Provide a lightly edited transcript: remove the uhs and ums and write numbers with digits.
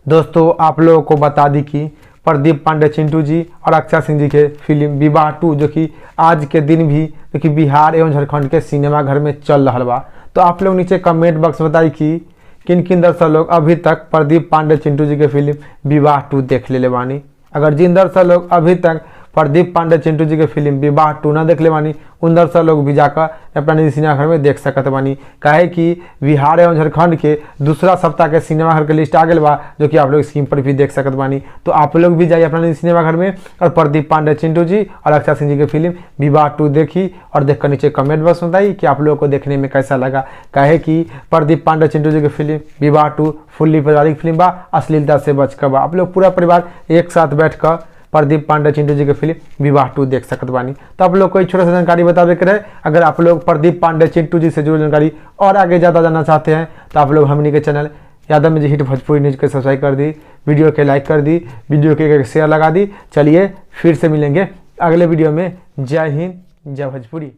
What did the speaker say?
दोस्तों आप लोगों को बता दी कि प्रदीप पांडे चिंटू जी और अक्षय सिंह जी के फिल्म विवाह 2 जो कि आज के दिन भी जो कि बिहार एवं झारखंड के सिनेमा घर में चल रहा बा। तो आप लोग नीचे कमेंट बॉक्स में बताई कि किन किन दर्शक लोग अभी तक प्रदीप पांडे चिंटू जी के फिल्म विवाह 2 देख ले बानी। अगर जिन दर्शक लोग अभी तक प्रदीप पांडे चिंटू जी के फिल्म विवाह 2 ना देख ले बानी उन दर्शक लोग भी जाकर अपना निजी सिनेमा घर में देख सकत बानी। काहे कि बिहार एवं झारखंड के दूसरा सप्ताह के सिनेमा घर के लिस्ट आ गया बा जो कि आप लोग स्क्रीन पर भी देख सकत बानी। तो आप लोग भी जाइए अपना निजी सिनेमा घर में और प्रदीप पांडे चिंटू जी और अक्षय सिंह जी के फिल्म विवाह 2 देखी और देखकर नीचे कमेंट बॉक्स में बताइए कि आप लोगों को देखने में कैसा लगा। काहे कि प्रदीप पांडे चिंटू जी के फिल्म विवाह 2 फुल्ली पारिवारिक फिल्म बा, अश्लीलता से बचकर बा। आप लोग पूरा परिवार एक साथ बैठ कर प्रदीप पांडे चिंटू जी के फिल्म विवाह 2 देख सकत बानी। तो आप लोग को एक छोटा सा जानकारी बतावे के रहे। अगर आप लोग प्रदीप पांडे चिंटू जी से जुड़ी जानकारी और आगे ज़्यादा जानना चाहते हैं तो आप लोग हमनी के channel Yadav music hit Bhojpuri news के सब्सक्राइब कर दी, वीडियो के लाइक कर दी, वीडियो के शेयर लगा दी। चलिए फिर से मिलेंगे अगले वीडियो में। जय हिंद, जय भोजपुरी।